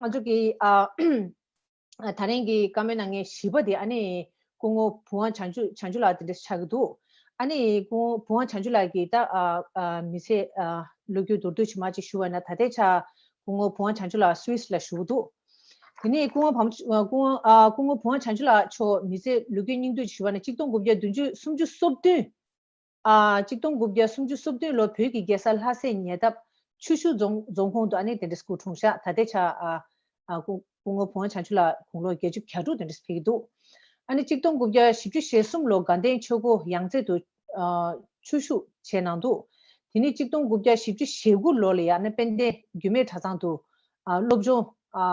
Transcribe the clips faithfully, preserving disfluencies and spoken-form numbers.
ང་ཚོ་གི་ཨ་ད་རིང་གི་བཀའ་མོལ་གནང་མཁན་བཞི་པ་དེ་ཨ་ནི་སྐུ་ངོ་བུ་དབང་བྱང་ཆུབ་བྱང་ཆུབ་ལགས་དེ་འདྲ་ཆགས་ཀྱི་འདུག་ཨ་ནི་སྐུ་ངོ་བུ་དབང་བྱང་ཆུབ་ལགས་ཀྱིས་ད་ཨ་ཨ་མི་ཚེ་ཨ་ལོ་རྒྱུས་མདོར་བསྡུས་ཅིག་མར་ཅིག་ཞུ་བ་ན། ད་ལྟའི་ཆར་སྐུ་ངོ་བུ་དབང་བྱང་ཆུབ་ལགས་སུད་སི་ལ་བཞུགས་འདུག་དེ་ནས་སྐུ་ངོ་བམ་སྐུ་ངོ་ཨ་སྐུ་ངོ་བུ་དབང་བྱང་ཆུབ་ལགས་མཆོག་མི་ཚེ་ལོ་རྒྱུས་སྙིང་བསྡུས་ཅིག་ཞུ་བ་ན། གཅིག་སྟོང་དགུ་བརྒྱ་བདུན་ཅུ་སུམ་ཅུ་སོ་བདུན། ཨ་གཅིག་སྟོང་དགུ་བརྒྱ་སུམ་ཅུ་སོ་བདུན་ལོ་བོད་ཀྱི་རྒྱལ་ས་ལྷ་སའི་ཉེ་འདབས་ཆུ་ཤུར་རྫོང་རྫོང་ཁོངས་དུ་ཨ་ནི་དེ་འདྲ་སྐུ་འཁྲུངས་ཤག་ད་ལྟའི་ཆར་ཨ་ཨ་སྐུ་སྐུ་ངོ་བུ་དབང་བྱང་ཆུབ་ལགས་དགུང་ལོ་བརྒྱད་ཅུ་གྱ་དྲུག་དེ་འདྲ་ཕེབས་ཀྱི་འདུག་ཨ་ནི་གཅིག་སྟོང་དགུ་བརྒྱ་བཞི་བཅུ་ཞེ་གསུམ་ལོ་དགའ་ལྡན་ཆོས་འཁོར་ཡང་རྩེ་དུ་ཨ་ཆོས་ཞུགས་བྱས་གནང་འདུག་དེ་ནས་གཅིག་སྟོང་དགུ་བརྒྱ་བཞི་བཅུ་ཞེ་དགུ་ལོ་ལ་ཡང་ཨ་ནི་དཔལ་ལྡན་རྒྱུད་སྨད་གྲྭ་ཚང་དུ་ཨ་སློབ་སྦྱོང་ཨ་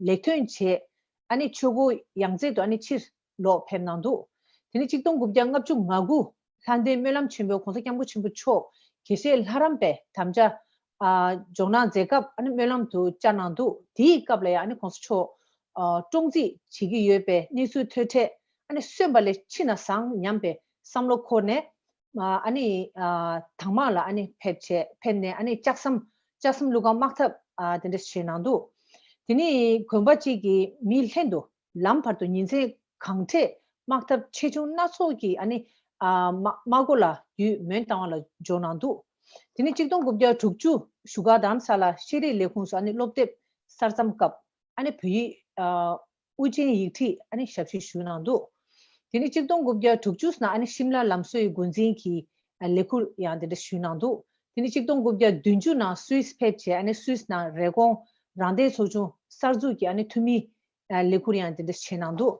ལེགས་ཐོན་བྱས། ཨ་ནི་ཆོས་འཁོར་ཡང་རྩེ་དུ་ཨ་ནི་ཕྱིར་ལོག་ཕེབས་གནང་འདུག་དེ་ནི་གཅིག་སྟོང་དགུ་བརྒྱ་ལྔ་བཅུ་ང་དགུ་ལྷ་ལྡན་སྨོན་ལམ་ཆེན་པོའི་༸གོང་ས་༸སྐྱབས་མགོན་ཆེན་པོ་མཆོག་རྒྱལ་སྲས་ལྷ་རམས་པའི་དམ་བཅའ་ཨ་འཇོག་གནང་མཛད་སྐབས་ཨ་ནི་སྨོན་ལམ་དུ་བཅར་གནང་འདུག་དེའི་སྐབས་ལ་ཡང་ཨ་ནི་༸གོང་ས་མཆོག་ཨ་སྲུང་བརྩི་བྱེད་ཀྱི་ཡོད་པའི་གནས་ཚུལ་ཐོས་འཕྲལ་ཨ་ནི་གསོན་པ་ལས་འཆི་ན་བཟང་སྙམ་པའི་བསམ་བློ་འཁོར་ནས། ཨ་ནི་ཨ་དྭངས་མ་ལ་ཨ་ནི་ཕེབས་བྱས་ཕེབས་ནས་ཨ་ནི་ལྕགས་ཟམ་ལྕགས་ཟམ་ཀླུ་སྒང་དམག་འཐབ་ཨ་དེ་འདྲ་བྱས་གནང་འདུག་དེ་ནི་དགོན་པ་གཅིག་གི་མི་ལྷན་དུ་ལམ་བར་དུ་ཉིན་མཚན་གང་འཕྲད་དམག་འཐབ་ཆེ་ཆུང་སྣ་ཚོགས་ཀྱི་ཨ་ནི་ཨ་དམག་དམག་སྒོ་ལ་བརྒྱུད་མོན་རྟ་དབང་ལ་འབྱོར་གནང་འདུག་དེ་ནི་གཅིག་སྟོང་དགུ་བརྒྱ་དྲུག་ཅུ་བཞུགས་སྒར་རྡ་རམ་ས་ལ་ཤེས་རིག་ལས་ཁུངས་སུ་ཨ་ནི་སློབ་དེབ་གསར་བརྩམས་སྐབས། ཨ་ནི་བོད་ཡིག་ཨ་དབུ་ཅན་ཡིག་ཁྲིད་ཨ་ནི་ཞབས་ཕྱི་ཞུས་གནང་འདུག་དེ་ནི་གཅིག་སྟོང་དགུ་བརྒྱ་དྲུག་ཅུ་ནང་ཨ་ནི་ཤིམ་ལ་ལམ་བཟོའི་འགོ་འཛིན་གྱི་ཨ་ལས་ཁུར་ཡང་དེ་འདྲ་ཞུས་གནང་འདུག་དེ་ནི་གཅིག་སྟོང་དགུ་བརྒྱ་བདུན་ཅུ་ནང་སུད་སི་ཕེབས་བྱས་ཨ་ནི་སུད་སི་ནང་རེབ་གོང་རང་བདེན་ཚོགས་ཆུང་གསར་འཛུགས་ཀྱི་ཨ་ནི་འཐུས་མི་ཨ་ལས་ཁུར་ཡང་དེ་འདྲ་བྱས་གནང་འདུག་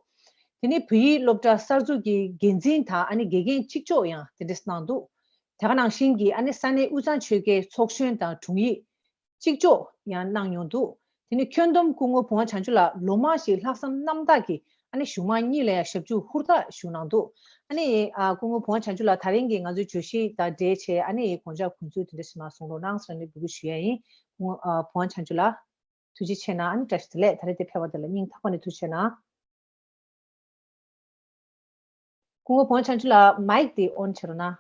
དེ་ནི་བོད་ཡིག་སློབ་གྲྭ་གསར་འཛུགས་ཀྱི་འགན་འཛིན་དང་ཨ་ནི་དགེ་རྒན་གཅིག་ལྕོགས་ཡང་དེ་འདྲ་གནང་འདུག་དེ་ག་ནང་བཞིན་གྱི་ཨ་ནི་ས་གནས་དབུས་གཙང་ཆོལ་ཁའི་ཚོགས་གཞོན་དང་དྲུང་ཡིག་གཅིག་ལྕོགས་ཡང་གནང་མྱོང་འདུག་དེ་ནི་ཁྱོན་བསྡོམས་སྐུ་ངོ་བུ་དབང་བྱང་ཆུབ་ལགས་ལོ་མང་ཞིག་ལྷག་བསམ་རྣམ་དག་གིས་ཨ་ནི་གཞུང་མང་གཉིས་ལ་ཡང་ཞབས་ཞུ་ཧུར་ཐག་ཞུ་གནང་འདུག་ཨ་ནི་ཨ་སྐུ་ངོ་བུ་དབང་བྱང་ཆུབ་ལགས་ད་རིང་གི་ང་ཚོའི་བརྗོད་གཞི་དང་འབྲེལ་བྱས་ཨ་ནི་དགོངས་འཇགས་གུས་བསུ་དེ་འདྲ་ཞིག་མར་གསུང་རོགས་གནང་ཟེར་ནས་འབོད་སྐུལ་ཞུ་ཡ་ཡིན། སྐུ་ངོ་ཨ་བུ་དབང་བྱང་ཆུབ་ལགས་ཐུགས་རྗེ་ཆེ་གནང་། ཨ་ནི་བཀྲ་ཤིས་བདེ་ལེགས། ད་རེས་དེ་ཕེབས་པ་དེ་ལ་སྙིང་ཐག་པ་ནས་ཐུགས་རྗེ་ཆེ་གནང་། སྐུ་ངོ་བུ་དབང་བྱང་ཆུབ་ལགས་མའིག་དེ་ཨོན་བྱེད་རོགས་གནང་།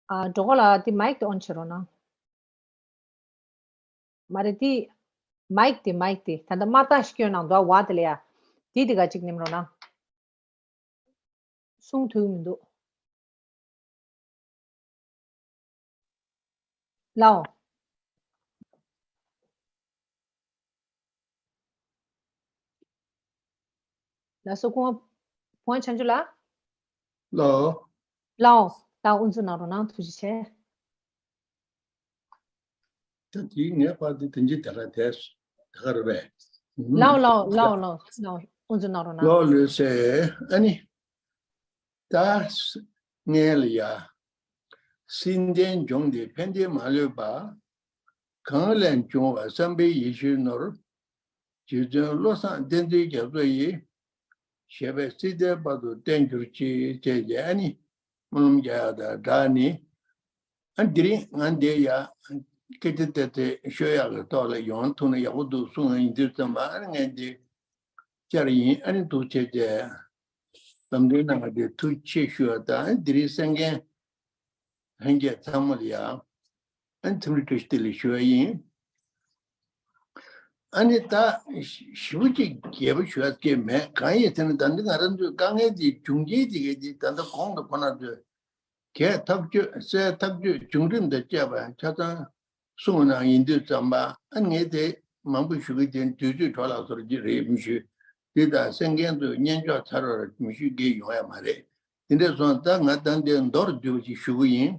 ཨ་འགྲོ་གོ་ལ་དེ་མའིག་དེ་ཨོན་བྱེད་རོགས་གནང་། མ་རེད་དེ། མའིག་དེ་མའིག་དེ་ད་ལྟ་དམར་རྟགས་ཤིག་སྐྱོན་གནང་འདུག་ཨ། བ་དེ་ལ་ཡ། དེ་དེ་ག་ཅིག་ནེམ་རོགས་གནང་། གསུང་ཐུབ་མི་འདུག་ལའོ། ལགས་སོ། སྐུ་ངོ་བུ་དབང་བྱང་ཆུབ་ལགས། ལའོ། ལའོ། ད་དབུ་འཛུགས་གནང་རོགས་གནང་། ཐུགས་རྗེ་ཆེ། ད་དེའི་ངའི་པར་དེ་དེ་འཇི་དེ་ག་དེ་དེ་ག་རེད་པས། ལའོ་ལའོ་ལའོ་ལའོ་ལའོ། དབུ་འཛུགས་གནང་རོགས་གནང་། ལའོ་ལོས་སེ། ཨ་ནི། ད་ངས་ལ་ཡ། བསིལ་ལྡན་ལྗོངས་འདིར་ཕན་བདེ་མ་ལུས་པ། གངས་ལས་བྱུང་བ་བསམ་འཕེལ་ཡིད་བཞིན་ནོར། རྗེ་བཙུན་བློ་བཟང་བསྟན་འཛིན་རྒྱ་མཚོ་ཡི། ཞེས་པའི་བསིལ་ལྡན་པ་དུ་བརྟན་གྱུར་ཅིག་ཅེས་བྱས། ཨ་ནི་སྨོན་ལམ་རྒྱག་ཡག་དང་སྦྲགས་ནི། ཨ་དེ་རིང་ང་འདིར་ཡ་ཀི་ཏི་ཏེ་ཏེ་ཤོད་ཡག་གི་ཐོག་ལ་ཡོང་ཐུབ་ན་ཡག་པོ་འདུག་གསུངས་ཡིན་དུས་ཙམ་པ། ཨ་ནི་ངས་འདི་བཅར་ཡིན། ཨ་ནི་འདུག་བྱས་བྱས་ལམ་སྟོན་གནང་བ་དེ་ཐུགས་རྗེ་ཆེ་ཞུ་བ་དང་། ཨ་དེ་རིང་གསན་མཁན་ལྷན་རྒྱས་ཚང་མ་ལ་ཡང་ཨ་ནི་འཚམས་འདྲི་བཀྲ་ཤིས་བདེ་ལེགས་ཞུ་བ་ཡིན། ཨ་ནི་ད་ཞིབ་པོ་ཅིག་རྒྱས་པོ་ཞུ་ཡ་སྐད་མེད། གང་ཡིན་ཟེར་ན་ད་འདི་ང་རང་ཚོའི་དཀའ་ངལ་དེའི་འབྱུང་རྐྱེན་དེ་གས་དེ་ད་ལྟ་གོང་དུ་ཁོ་ན་ཚོས་གས་ཐག་གཅོད་སེལ་ཐག་གཅོད་བྱུང་རིམ་དང་བཅས་པ་ཆ་ཚང་གསུངས་གནང་ཡིན་དུས་ཙམ་པ། ཨ་ངས་དེ་མང་པོ་ཞུ་གི་དེ་དུས་ཚོད་འཕྲོ་བརླག་སོར་གྱི་རེད་མི་ཞུ། དེ་དང་གསན་མཁན་ཚོས་སྙན་ཅོག་ཚར་བར་མི་ཞུ་གི་ཡོང་ཡ་མ་རེད། དེ་འདྲ་སོང་ཙང་ད་ང་ད་འདི་མདོར་བསྡུས་པ་ཞིག་ཞུ་གི་ཡིན།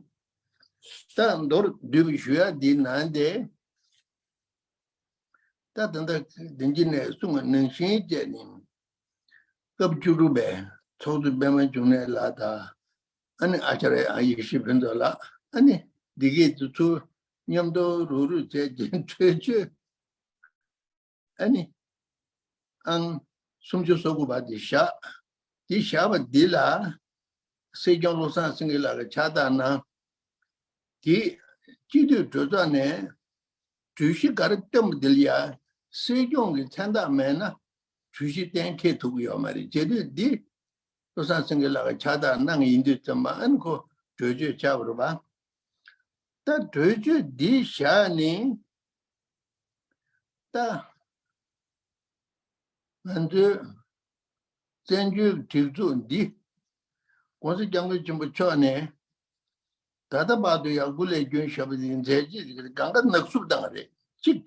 ད་མདོར་བསྡུས་པ་ཞུ་ཡ་འདི་ནང་དེ། ད་ད་ལྟ་དེང་གི་ནས་གསུངས་པ་ནང་བཞིན་བྱས་ནས། སྐབས་བཅུ་དྲུག་པའི་ཚོགས་གཙོ་པད་མ་འབྱུང་གནས་ལགས་དང་། ཨ་ནི་ཨ་ཅར་ཡ་ཡེ་ཤེས་ཕུན་ཚོགས་ལགས། ཨ་ནི་འདི་གས་དེ་ཚོ་མཉམ་དུ་རུག་རུག་བྱས་རྗེས་གྲོས་ཆོད། ཨ་ནི་ཨང་སུམ་ཅུ་སོ་དགུ་པ་འདི་བཞག་འདི་བཞག་པ་འདི་ལ་སྲིད་སྐྱོང་བློ་བཟང་སེང་གེ་ལགས་ཀྱིས་ཕྱག་རྟགས་གནང་། དེ་སྤྱི་འཐུས་གྲོས་ཚོགས་ནས་གྲོས་གཞི་ག་རེ་བཏོན་པ་འདི་ལ་ཡ་སྲིད་སྐྱོང་གི་མཚན་རྟགས་མེད་ན། གྲོས་གཞི་གཏན་འཁེལ་ཐུབ་ཀྱི་ཡོད་མ་རེད། བྱེད་དུས་འདི་བློ་བཟང་སེང་གེ་ལགས་ཀྱིས་ཕྱག་རྟགས་གནང་ཡིན་དུས་ཙམ་པ། ཨ་ནི་ཁོ་གྲོས་ཆོད་བཞག་པ་རེད་པ། ད་གྲོས་ཆོད་འདི་བཞག་ནས། ད་ང་ཚོའི་བཙན་བྱོལ་སྒྲིག་འཛུགས་འདི་༸གོང་ས་༸སྐྱབས་མགོན་ཆེན་པོ་མཆོག་ནས་ད་ལྟ་བར་དུ་ཡང་སྐུ་ལས་བསྐྱོན་བཞག་པ་འདི་མཛད་རྗེས་ཀྱི་གང་ག་ནག་བསུབ་བཏང་བ་རེད། གཅིག་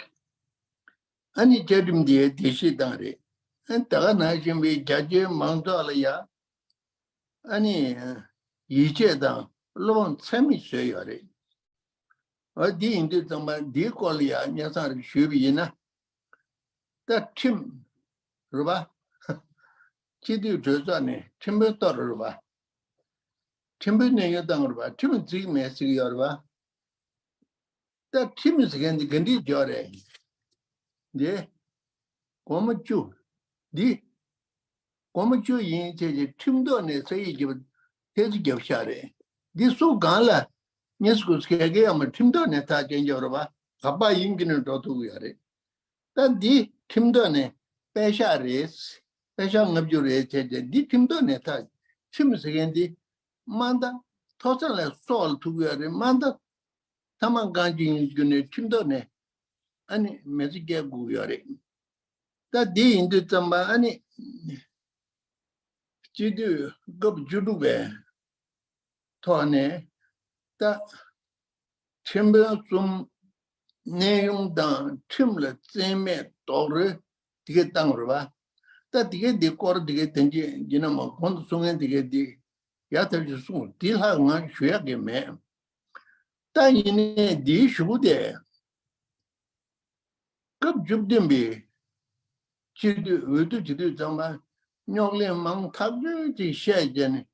ཨ་ནི་བཅའ་ཁྲིམས་འདིའི་འགྲེལ་བཤད་བཏང་བ་རེད། ཨ་ནི་ད་ག་ནང་བཞིན་པའི་རྒྱ་ཆེའི་མང་ཚོགས་ལ་ཡང་ཨ་ནི་ཡིད་ཆེས་དང་བློ་ཕམ་ཚད་མེད་བཟོས་ཡོད་རེད། འོ་འདི་ཡིན་དུས་ཙམ་པ་འདིའི་སྐོར་ལ་ཡང་སྙན་སེང་རེ་ཞུས་པ་ཡིན་ན། ད་ཁྲིམས་རེད་པ། སྤྱི་འཐུས་གྲོས་ཚོགས་ནས་ཁྲིམས་དཔོན་གཏོར་རེད་པ། ཁྲིམས་དཔོན་གནས་དབྱུང་བཏང་རེད་པ། ཁྲིམས་བརྩི་གི་མེད་ཟེར་གི་ཡོད་རེད་པ། ད་ཁྲིམས་ཟེར་མཁན་འདི་ག་འདྲས་འཇོག་རེད། འདི་སྒོར་མོ་བཅུ། འདི་སྒོར་མོ་བཅུ་ཡིན་ཚེ་ཀྱི་ཁྲིམས་ཐོག་ནས་ས་ཡིག་བརྒྱབ། ཐེལ་ཙེ་བརྒྱབ་ཤག་རེད། འདི་སུ་གང་ལ་ཉེས་སྐུ་ཟེར་གི་ཡོད་མ། ཁྲིམས་ཐོག་ནས་ཐག་བཅད་འཇོག་རེད་པ། ག་པ་ཡིན་གྱི་ནས་འགྲོ་ཐུབ་ཀྱི་ཡོད་རེད། ད་འདི་ཁྲིམས་ཐོག་ནས་པད་ཤག་རེད། པད་ཤག་ལྔ་བཅུ་རེད་ཟེར་ཏེ། འདི་ཁྲིམས་ཐོག་ནས་ཐག་ཁྲིམས་ཟེར་མཁན་འདི་མ་མཐའ་མཐོ་ས་ལ་སྲོག་ལ་ཐུག་ཡོད་རེད། མ་མཐའ་མཐའ་མ་གང་ཅི་ཡིན་རྒྱུ་ནས་ཁྲིམས་ཐོག་ནས་ཨ་ནི་མི་ཚེ་སྐྱེལ་དགོས་ཡོད་རེད། ད་འདི་ཡིན་དུས་ཙམ་པ་ཨ་ནི་སྤྱི་འཐུས་སྐབས་བཅུ་དྲུག་པའི་ཐོག་ནས་ད་ཁྲིམས་དཔོན་གསུམ་གནས་དབྱུང་དང་ཁྲིམས་ལ་བརྩི་མེད་རྡོག་རོལ་དེ་གས་བཏང་རེད་པ། ད་དེ་གས་འདི་སྐོར་དེ་གས་དེ་འདྲས་ཡིན་ན་མ་གོང་དུ་གསུང་མཁན་དེ་གས་འདི་ཡག་ཐག་ཆོད་གསུངས། དེ་ལྷག་ང་ཞུ་ཡག་གི་མེད། ད་ཡིན་ནའི་འདིའི་གཞུག་གུ་དེ། སྐབས་བཅུ་བདུན་པའི་སྤྱི་འཐུས་འོས་བསྡུ་བྱེད་དུས་ཙམ་པ་རྙོག་གླེང་མང་ཐག་ཆོད་ཅིག་བཤད་བྱས་ནས་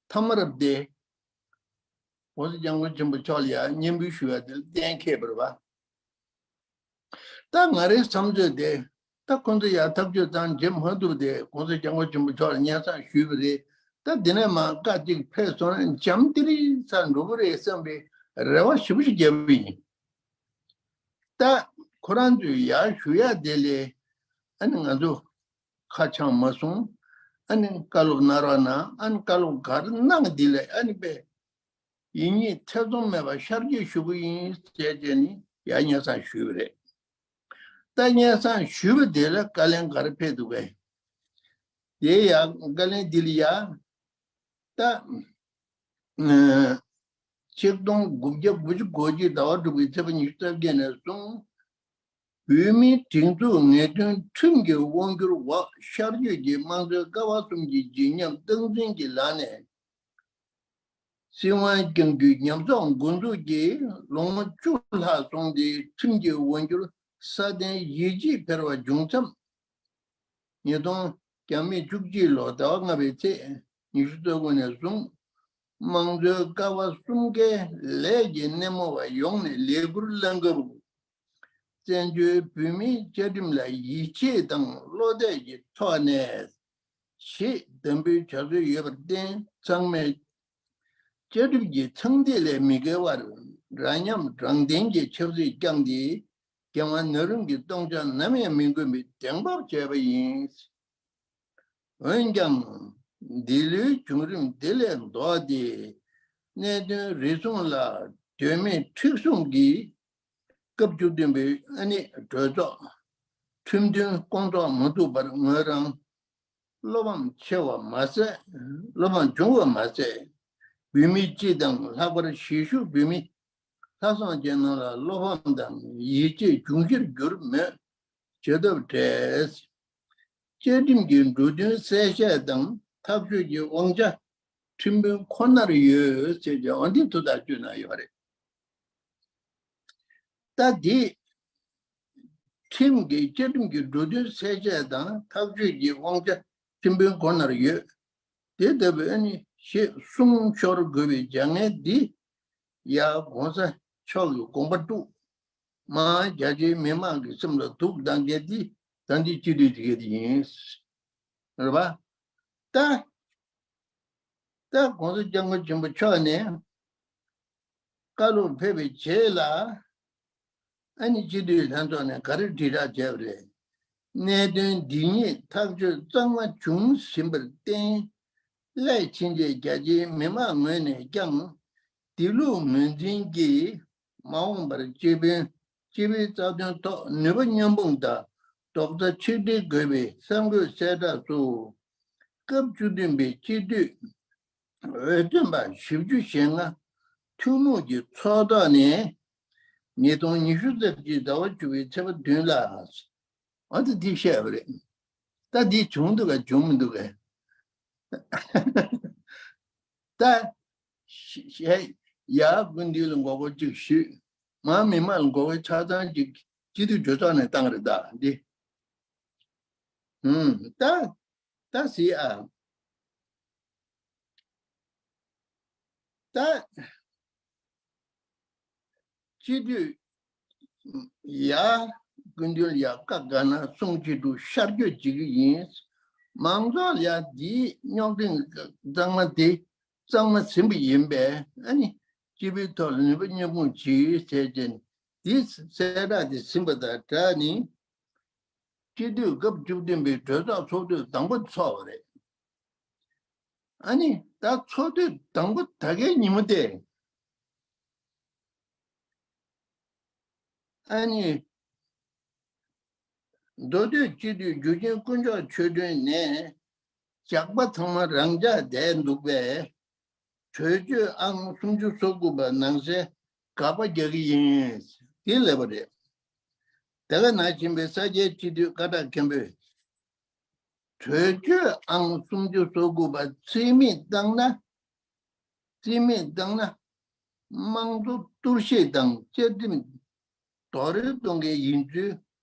མཐའ་མར་དེ་༸གོང་ས་༸སྐྱབས་མགོན་ཆེན་པོ་མཆོག་ལ་ཡང་སྙན་འབུལ་ཞུ་བ་དེ་ལ་གཏན་འཁེལ་བ་རེད་པ། ད་ང་རའི་བསམ་ཚོད་དེ། ད་ཁོང་ཚོ་ཡར་ཐག་གཅོད་བཏང་བྱེད་མ་ཐུབ་དེ་༸གོང་ས་༸སྐྱབས་མགོན་ཆེན་པོ་མཆོག་ལ་སྙན་སེང་ཞུས་པ་རེད། ད་འདི་ནས་མར་བཀའ་གཅིག་ཕེབས་སོང་ན་འཇམ་ཐིང་ཐིང་འགྲོ་གི་རེད་བསམ་པའི་རེ་བ་ཞེ་པོ་ཞིག་བརྒྱབ་པ་ཡིན། ད་ཁོ་རང་ཚོས་ཡར་ཞུ་ཡག་དེ་ལས་ཨ་ནི་ང་ཚོ་ཁ་འཆང་མ་སོང་། ཨ་ནི་བཀའ་སློབ་གནང་རོགས་གནང་། ཨ་ནི་བཀའ་སློབ་ག་རེ་གནང་འདི་ལས་ཨ་ནི་པས་ཡིན་ཉེས་ཐེ་ཚོམ་མེད་པར་ཤར་བསྐྱོད་ཞུ་གི་ཡིན་ཟེར་བྱས་ནས་ཡར་སྙན་སེང་ཞུས་པ་རེད། ད་སྙན་སེང་ཞུས་པ་དེ་ལ་བཀའ་ལན་ག་རེ་ཕེབས་འདུག་གས། དེ་ཡང་བཀའ་ལན་འདི་ལ་ཡ། ད་ཆིག་སྟོང་དགུ་བརྒྱ་དགུ་བཅུ་གོ་གཅིག་ཟླ་བ་དྲུག་པའི་ཚེས་པ་ཉི་ཤུ་རྩ་བརྒྱད་ནས་བཟུང་བོད་མིའི་སྒྲིག་འཛུགས་ངེས་དོན་ཁྲིམས་ཀྱི་དབང་སྒྱུར་འོག་ཤར་བསྐྱོད་ཀྱི་དམངས་གཙོའི་ཀ་བ་གསུམ་གྱི་བརྗིད་ཉམས་སྟངས་འཛིན་གྱི་ལམ་ནས་སྲིད་དབང་བསྐྱང་རྒྱུའི་ཉམས་གསོག་འགོ་འཛུགས་ཀྱིས་ལོ་ངོ་བཅུ་ལྷག་སོང་སྟེ་ཁྲིམས་ཀྱི་དབང་སྒྱུར་སྲ་བརྟན་ཡིད་ཆེས་འཕེར་བ་བྱུང་མཚམས། ཉིས་སྟོང་བཅུ་གཅིག་ལོ་ཟླ་བ་ལྔ་པའི་ཚེས་ཉི་ཤུ་རྩ་དགུ་ནས་བཟུང་དམངས་གཙོའི་ཀ་བ་གསུམ་ཀའི་ལས་ཀྱི་སྣེ་མོ་བ་ཡོངས་ནས་ལས་ཁུར་བླངས་སྐབས། བཙན་བྱོལ་བོད་མིའི་བཅའ་ཁྲིམས་ལ་ཡིད་ཆེས་དང་བློ་གཏད་ཀྱི་ཐོག་ནས་ཞེ་དམ་པོའི་བྱ་སྲོལ་ཡོད་པར་བརྟེན། ཚང་མས་བཅའ་ཁྲིམས་ཀྱི་ཚངས་ཐིག་ལས་མི་བརྒལ་བར་རང་ཉམས་རང་བརྟན་གྱི་ཆབ་སྲིད་བསྐྱངས་ཏེ། རྒྱལ་དབང་ན་རིམ་གྱི་སྟོང་ཆ་ནམ་ཡང་མི་འགོས་པའི་གདེང་འབབ་བྱས་པ་ཡིན། འོན་ཀྱང་། འདི་ལོའི་བྱུང་རིམ་འདི་ལས་ལྡོག་སྟེ། གནད་དོན་རེ་ཟུང་ལ་དོན་མེད་མཁྲེགས་བཟུང་གིས་སྐབས་བཅུ་བདུན་པའི་ཨ་ནི་གྲོས་ཚོགས་ཁྲིམས་མཐུན་སྐོང་ཚོགས་མ་ཐུབ་པར་ངོས་རང་བློ་ཕམ་ཆེ་བ་མ་ཟད། བློ་ཕམ་བྱུང་བ་མ་ཟད། བོད་མི་སྤྱི་དང་ལྷག་པར་གཞིས་བཞུགས་བོད་མི་ལྷག་བསམ་ཅན་རྣམས་ལ་བློ་ཕམ་དང་ཡིད་ཆེས་འབྱུང་གཞིར་གྱུར་མོད། བྱེད་ཐབས་བྲལ། བཅའ་ཁྲིམས་ཀྱི་འབྲུ་དོན་གསལ་བཤད་དང་ཐག་གཅོད་ཀྱི་དབང་ཆ་ཁྲིམས་དཔོན་ཁོ་ནར་ཡོད་ཟེར་གྱི་འོན་ཏེ་ཐུགས་ཐག་གཅོད་གནང་ཡོད་རེད། ད་འདི་ཁྲིམས་ཀྱི་བཅའ་ཁྲིམས་ཀྱི་འབྲུ་དོན་གསལ་བཤད་དང་ཐག་གཅོད་ཀྱི་དབང་ཆ་ཁྲིམས་དཔོན་ཁོ་ནར་ཡོད། དེ་ལྟ་བུའི་ཨ་ནི་ཞེས་གསུང་ཤོར་དགོས་པའི་བྱ་ངན་འདི་ཡང་གོང་ས་མཆོག་གི་དགོངས་པ་དཀྲུགས། མ་རྒྱ་ཆེའི་མི་མང་གི་སེམས་ལ་དུག་བཏང་མཁན་འདི་ད་འདི་སྤྱི་འཐུས་དེ་ག་དེ་ཡིན། རེད་པ། ད་ད་གོང་ས་སྐྱབས་མགོན་ཆེན་པོ་མཆོག་ནས་བཀའ་སློབ་ཕེབས་པའི་རྗེས་ལ་ཨ་ནི་སྤྱི་འཐུས་ལྷན་ཚོགས་ནས་ག་རེ་དྲིལ་བསྒྲགས་བྱས་པ་རེད། གནད་དོན་འདི་ཉིད་ཐག་གཅོད་གཙང་མ་བྱུང་ཟིན་པར་བརྟེན། སླད་ཕྱིན་ཆད་རྒྱ་ཆེའི་མི་མང་ངོས་ནས་ཀྱང་དེ་ལུགས་ངོས་འཛིན་གྱིས་མ་འོངས་པར་སྤྱི་ཕན་སྤྱི་པའི་རྩ་དོན་ཐོག་ནུས་པ་མཉམ་སྤུངས་དང་རྡོག་རྩ་ཆིག་སྒྲིལ་དགོས་པའི་གསར་འགོད་གསལ་བསྒྲགས་སུ། སྐབས་བཅུ་བདུན་པའི་སྤྱི་འཐུས་འོས་ཐོན་པ་བཞི་བཅུ་ཞེ་ལྔ་ཐུན་མོང་གི་ཚོགས་ཐོག་ནས་ཉིས་སྟོང་ཉི་ཤུ་རྩ་གཅིག་ཟླ་བ་བཅུ་པའི་ཚེས་པ་བདུན་ལ། ཨ་ད་འདི་བཤད་པ་རེད། ད་འདི་བྱུང་འདུག་ག་བྱུང་མི་འདུག་ག་ད་ཞེས་ཡ་སྐུ་མདུན་ལ་མགོ་སྐོར་གཅིག་ཞུས། མ་མི་མང་ལ་མགོ་སྐོར་ཆ་ཚང་གཅིག་སྤྱི་འཐུས་གྲོས་ཚོགས་ནས་བཏང་རེད་ད་འདི། ཧུམ། ད་ད་ཟེར་ཨ། ད་སྤྱི་འཐུས་ཡ་སྐུ་མདུན་ལ་ཡ་བཀའ་དགའ་ན་གསུང་ཅི་འདུག་ཤར་བསྐྱོད་བྱེད་ཀྱི་ཡིན། མང་ཚོགས་ལ་ཡ་འདིའི་རྙོག་དྲ་གཙང་མ་དེ་གཙང་མ་ཟིན་པ་ཡིན་པས་ཨ་ནི་སྤྱི་པའི་ཐོག་ལ་ནུས་པ་མཉམ་སྤུངས་བྱེད་ཟེར་བྱས་ནས་འདི་གསལ་བསྒྲགས་དེ་ཟིན་པ་དང་སྦྲགས་ནས་སྤྱི་འཐུས་སྐབས་བཅུ་བདུན་པའི་གྲོས་ཚོགས་ཚོགས་དུས་དང་པོ་ཚོགས་པ་རེད། ཨ་ནི་ད་ཚོགས་དུས་དང་པོ་ད་གའི་ཉིན་མོ་དེ། ཨ་ནི་མདོ་སྟོད་སྤྱི་འཐུས་འཇུ་ཆེན་དཀོན་མཆོག་ཆོས་སྒྲོན་ནས་ཇག་པ་ཚང་མ་རང་འཇགས་བསྡད་འདུག་པས། གྲོས་ཆོད་ཨང་སུམ་ཅུ་སོ་དགུ་པ་ནང་གསལ་དགག་པ་རྒྱག་གི་ཡིན། དེ་ལབ་པ་རེད། དེ་ག་ནང་བཞིན་པའི་ས་སྐྱའི་སྤྱི་འཐུས་ཀ་དག་མཁན་པོས། གྲོས་ཆོད་ཨང་སུམ་ཅུ་སོ་དགུ་པ་རྩིས་མེད་བཏང་ན། རྩིས་མེད་བཏང་ན། དམངས་གཙོ་གཏོར་བཤིག་དང་བཅའ་ཁྲིམས་རྡོག་རོལ་གཏོང་མཁན་ཡིན་ཚུལ་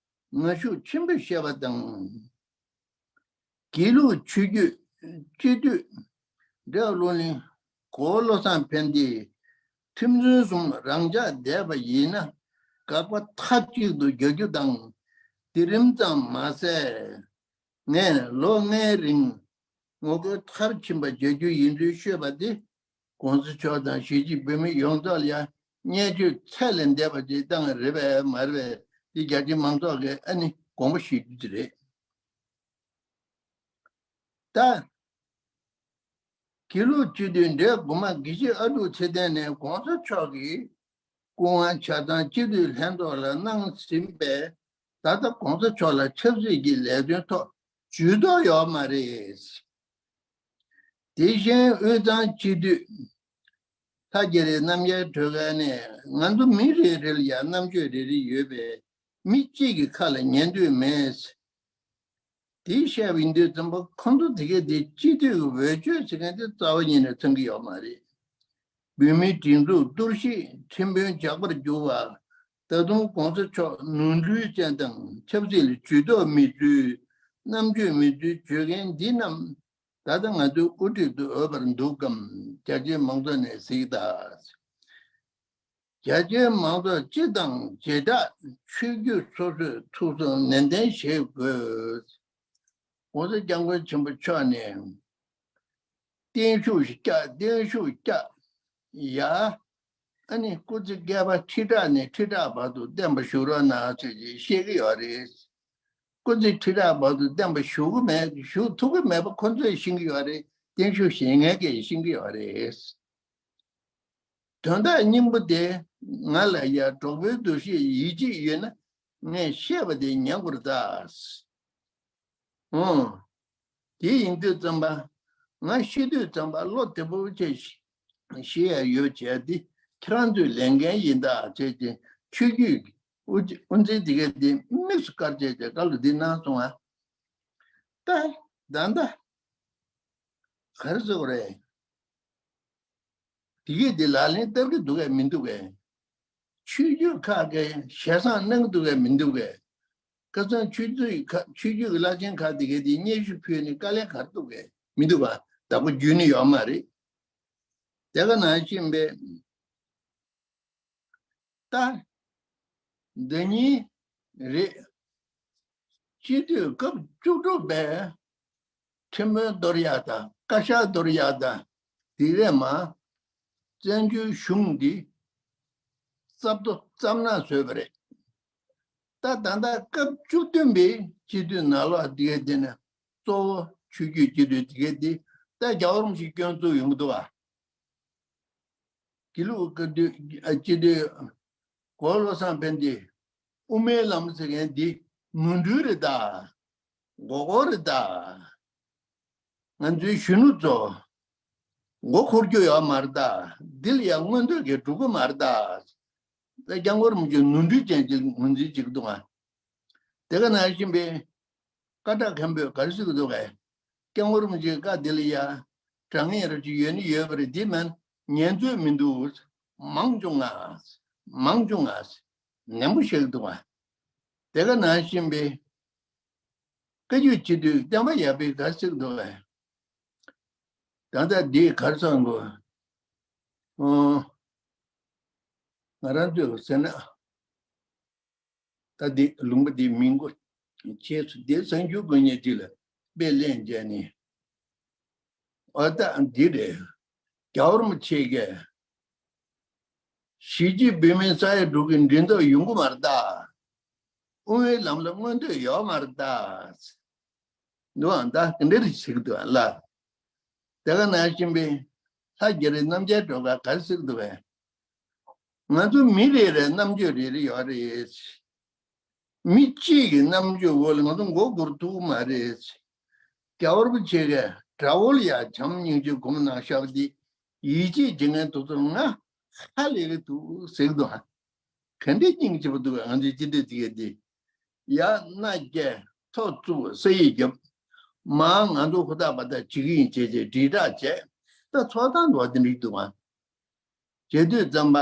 ངར་ཤུགས་ཆེན་པོས་བཤད་པ་དང་། དགེ་ལུགས་ཆོས་བརྒྱུད་སྤྱི་འཐུས་འབྲས་བློ་གླིང་གོ་བློ་བཟང་ཕན་བདེས་ཁྲིམས་དཔོན་གསུམ་རང་འཇགས་བསྡད་པ་ཡིན་ན་དགག་པ་མཐའ་གཅིག་ཏུ་རྒྱག་རྒྱུ་དང་། དེ་རིམ་ཙམ་མ་ཟད། ངས་ལོ་ལྔའི་རིང་ངོ་རྒོལ་མཐར་ཕྱིན་པ་མཇལ་རྒྱུ་ཡིན་ཚུལ་ཤོད་པ་དེ་༸གོང་ས་མཆོག་དང་གཞིས་བྱེས་བོད་མི་ཡོངས་རྫོགས་ལ་ཡང་བརྙས་བཅོས་ཚད་ལས་འདས་པ་ཅིག་བཏང་བ་རེད་པས་མ་རེད་པས་དེ་རྒྱ་ཆེའི་མང་ཚོགས་ཀྱིས་ཨ་ནི་དགོངས་པ་ཞུ་རྒྱུ་དེ་རེད། ད་དགེ་ལུགས་སྤྱི་འཐུས་འབྲས་གོང་མ་དགེ་བཤེས་ཨ་ཀྲུག་ཚེ་བརྟན་ནས་༸གོང་ས་མཆོག་གི་སྐུ་དབང་ཆ་ཚང་སྤྱི་འཐུས་ལྷན་ཚོགས་ལ་གནང་ཟིན་པས། ད་ལྟ་༸གོང་ས་མཆོག་ལ་ཆབ་སྲིད་ཀྱི་ལས་དོན་ཐོག་ཇུས་གཏོགས་ཡོད་མ་རེད། དེ་བཞིན་དབུས་གཙང་སྤྱི་འཐུས་ལྷ་རྒྱ་རི་རྣམ་རྒྱལ་སྒྲོལ་དཀར་ནས་ང་ཚོ་མི་རེ་རེ་ལ་ཡང་རྣམ་དཔྱོད་རེ་རེ་ཡོད་པས་མི་གཅིག་གི་ཁ་ལ་ཉན་འདོད་མེད། དེ་བཤད་པ་ཡིན་དུས་ཙམ་པ་ཁོང་ཚོ་དེ་གས་དེ་སྤྱི་འཐུས་ཀྱི་འོས་ཆོས་ཟེར་མཁན་དེ་རྩ་བ་ཉིད་ནས་འཚང་གི་ཡོད་མ་རེད། བོད་མིའི་སྒྲིག་འཛུགས་གཏོར་བཤིག་ཁྲིམས་དཔོན་ཇག་པར་གྱུར་བ། ད་དུང་༸གོང་ས་མཆོག་ནོར་འཁྲུལ་ཅན་དང་ཆབ་སྲིད་ལ་ཇུས་གཏོགས་མེད་ཚུལ། རྣམ་དཔྱོད་མེད་ཚུལ་བརྗོད་མཁན་འདི་རྣམས་ད་ལྟ་ང་ཚོའི་དབུ་ཁྲིད་དུ་འོས་པར་འདུག་གམ། རྒྱ་ཆེའི་མང་ཚོགས་ནས་གཟིགས་དང་། རྒྱ་ཆེའི་མང་ཚོགས་སྤྱི་དང་བྱེ་བྲག་ཆོས་བརྒྱུད་སོ་སོས་ཐུགས་བསམ་ནན་ཏན་བཞེས་དགོས། ༸གོང་ས་༸སྐྱབས་མགོན་ཆེན་པོ་མཆོག་ནས་བརྟན་བཞུགས་བཀྱག་བརྟན་བཞུགས་བཀྱག་ཡ། ཨ་ནི་སྐུ་ཚེ་བསྐལ་པ་ཁྲི་ཕྲག་ནས་ཁྲི་ཕྲག་བར་དུ་བརྟན་པ་བཞུགས་རོགས་གནང་ཟེར་གྱིས་བཤད་ཀྱི་ཡོད་རེད། སྐུ་ཚེ་ཁྲི་ཕྲག་བར་དུ་བརྟན་པ་བཞུགས་ཀྱི་མེད་བཞུགས་ཐུབ་ཀྱི་མེད་པ་ཁོ་ཚོས་ཤེས་ཀྱི་ཡོད་རེད། བརྟན་བཞུགས་བཞེས་མཁན་གྱིས་ཤེས་ཀྱི་ཡོད་རེད། དོན་དག་སྙིང་པོ་དེ་ང་ལ་ཡ་གྲོགས་པོའི་འདུ་ཤེས་ཡིད་ཆེས་ཡོད་ན་ངས་བཤད་པ་དེ་ཉན་དགོས་རེད་ད། ཨོ། དེ་ཡིན་དུས་ཙམ་པ། ང་ཤི་དུས་ཙམ་པ་བློ་བདེ་པོ་བྱས་ཤི་ཤི་ཡ་ཡོད་བྱས་ཏེ་ཁྱེད་རང་ཚོའི་ལས་འགན་ཡིན་ད་བྱས་ཏེ་ཆོས་བརྒྱུད་ཀྱི་དབུ་དབུ་འཛིན་དེ་གས་དེ་དམིགས་སུ་བཀར་བྱས་ཏེ་བཀའ་སློབ་འདི་གནང་སོང་ང་། ད་ད་ད་ག་རེ་ཟེར་དགོས་རེད། དེ་གས་དེ་ལག་ལེན་བསྟར་གྱི་འདུག་གས་མི་འདུག་གས། ཆོས་བརྒྱུད་ཁག་གིས་ཞལ་བཟང་གནང་གི་འདུག་གས་མི་འདུག་གས། ཁ་སང་ཆོས་བརྒྱུད་ཁག་ཆོས་བརྒྱུད་ཀྱི་བླ་ཆེན་ཁག་དེ་གས་དེ་སྙན་ཞུ་ཕུལ་ནས་དཀའ་ལས་ག་རེ་འདུག་གས་མི་འདུག་ག་བདག་པོ་རྒྱུད་ནི་ཡོད་མ་རེད། དེ་ག་ནང་བཞིན་པའི་ད་འདི་གཉིས་རེད། སྤྱི་འཐུས་སྐབས་བཅུ་དྲུག་པའི་ཁྲིམས་དཔོན་གཏོར་ཡག་དང་བཀའ་ཤག་གཏོར་ཡག་དང་དེ་རེད་མ། བཙན་བྱོལ་གཞུང་འདི་རྩབ་ཏོ་རྩབ་ནག་བཟོས་པ་རེད། ད་ད་ལྟ་སྐབས་བཅུ་བདུན་པའི་སྤྱི་འཐུས་ནང་ལོགས་དེ་གའི་དེ་ནི་གཙོ་བོ་ཆོས་བརྒྱུད་སྤྱི་འཐུས་དེ་གའི་དེ་ད་རྒྱལ་བ་རིན་པོ་ཆེས་སྐྱོན་བཙུགས་ཡོང་གི་འདུག་ཨ། དགེ་ལུགས་སྐབས་དུས་སྤྱི་འཐུས་གོ་བློ་བཟང་ཕན་བདེ་དབུ་མའི་ལམ་ཟེར་མཁན་འདི་ནོར་འཁྲུལ་རེད་ད། མགོ་སྐོར་རེད་ད། ང་ཚོའི་གཞོན་ནུ་ཚོ་མགོ་འཁོར་རྒྱུ་ཡོད་མ་རེད་ད། འདི་ལ་ཡང་མངོན་འདོད་ཀྱིས་འགྲོ་གི་མ་རེད་ད། ད་སྐྱབས་མགོན་རིན་པོ་ཆེ་ནོར་འཁྲུལ་ཅན་ཅིག་ངོས་འཛིན་བྱེད་ཀྱི་འདུག་ཨ། དེ་ག་ནང་བཞིན་པའི་སྐད་གྲགས་མཁན་པོས་ག་རེ་ཟེར་གྱི་འདུག་གས། སྐྱབས་མགོན་རིན་པོ་ཆེའི་བཀའ་འདི་ལ་ཡ་དྲང་ངེས་ར་ཅིག་ཡོད་ནི་ཡོད་པ་རེད། འདི་མིན་ཉན་ཚོད་མི་འདུག། མང་བྱུང་ང་། མང་བྱུང་ང་། ནན་པོ་བཤད་ཀྱི་འདུག་ག། དེ་ག་ནང་བཞིན་པའི་བཀའ་བརྒྱུད་སྤྱི་འཐུས་བསྟན་པ་ཡར་འཕེལ་ག་རེ་ཟེར་གྱི་འདུག་གས། ད་ལྟ་འདི་ག་རེ་ཟེར་དགོས། ཨོ། ང་རང་ཚོས་ཟེར་ན། ད་འདི་ལུང་པ་འདི་མིང་གོ་ཆེས་སུ་འདི་གསར་འགྱུར་དགོས་ཉེ་ཅིག་ལ་དཔེ་ལེན་བྱས་ནས། ཨོ་ད་འདི་རེད། རྒྱལ་བ་རིན་པོ་ཆེ་གིས་གཞིས་བྱེས་བོད་མིའི་ས་ཡ་དྲུག་གི་མགྲིན་ཐོག་ཡོང་གི་མ་རེད་ད། དབུ་མའི་ལམ་ལ་མངོན་འདོད་ཡོད་མ་རེད་ད། འདུག་ཨང་། ད་ག་འདྲ་རེ་ཞིག་འདུག་ཨ་ལ། དེ་ག་ནང་བཞིན་པའི་ལྷ་རྒྱ་རི་རྣམ་རྒྱལ་སྒྲོལ་དཀར་ག་རེ་ཟེར་འདུག་གས། ང་ཚོ་མི་རེ་རེར་རྣམ་དཔྱོད་རེ་རེ་ཡོད་རེད། མི་གཅིག་གི་རྣམ་དཔྱོད་འོག་ལ་ང་ཚོ་མགོ་སྒུར་ཐུབ་ཀྱི་མ་རེད། རྒྱལ་བ་རིན་པོ་ཆེ་གིས་དགྲ་བོ་ལ་ཡང་བྱམས་སྙིང་རྗེ་སྒོམ་གནང་ཤག་པ་འདི་ཡིད་ཆེས་བྱེད་མཁན་དེ་ཚོར་ང་ཧ་ལས་གི་འདུག་ཟེར་གི་འདུག་ཨ། ག་འདྲའི་སྙིང་རྗེ་པོ་འདུག་གས། ང་ཚོའི་སྤྱི་འཐུས་དེ་གས་དེ། ཡར་མནའ་སྐྱེལ། ཐོ་བཙུགས། ས་ཡིག་བརྒྱབ། མར་ང་ཚོ་ཧུར་ཐག་འབད་ཐག་བྱེད་ཀྱི་ཡིན་བྱས་བྱས་དྲིལ་བསྒྲགས་བྱས། ད་ཚོགས་གཙང་འདུག་བ་དེ་འགྲིག་འདུག་ཨ། བྱེད་དུས་ཙམ་པ།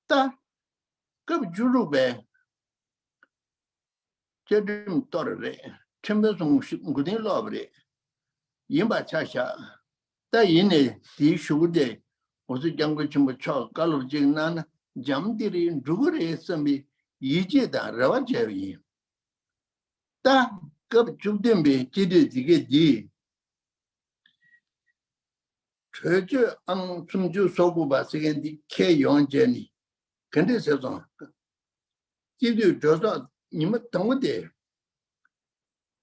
ད་སྐབས་བཅུ་དྲུག་པའི་བཅའ་ཁྲིམས་གཏོར་རེད། ཁྲིམས་དཔོན་གསུམ་མགོ་རྟིང་སློག་པ་རེད། ཡིན་པ་ཆ་བཞག། ད་ཡིན་ནའི་དེའི་ཞུ་སྐུལ་དེ་འོ་ཚོད་སྐྱབས་མགོན་ཆེན་པོ་མཆོག་བཀའ་སློབ་ཅིག་གནང་ན་འཇམ་ཐིང་རིང་འགྲོ་གི་རེད་བསམ་པའི་ཡིད་ཆེས་དང་རེ་བ་བྱས་པ་ཡིན། ད་སྐབས་བཅུ་བདུན་པའི་སྤྱི་འཐུས་དེ་གས་འདི། གྲོས་ཆོད་ཨང་སུམ་ཅུ་སོ་དགུ་པ་ཟེར་མཁན་འདི་འཁྱེར་ཡོང་བྱས་ནས་ག་འདྲ་ཟེར་སོང་། སྤྱི་འཐུས་གྲོས་ཚོགས་ཉི་མ་དང་པོ་དེ།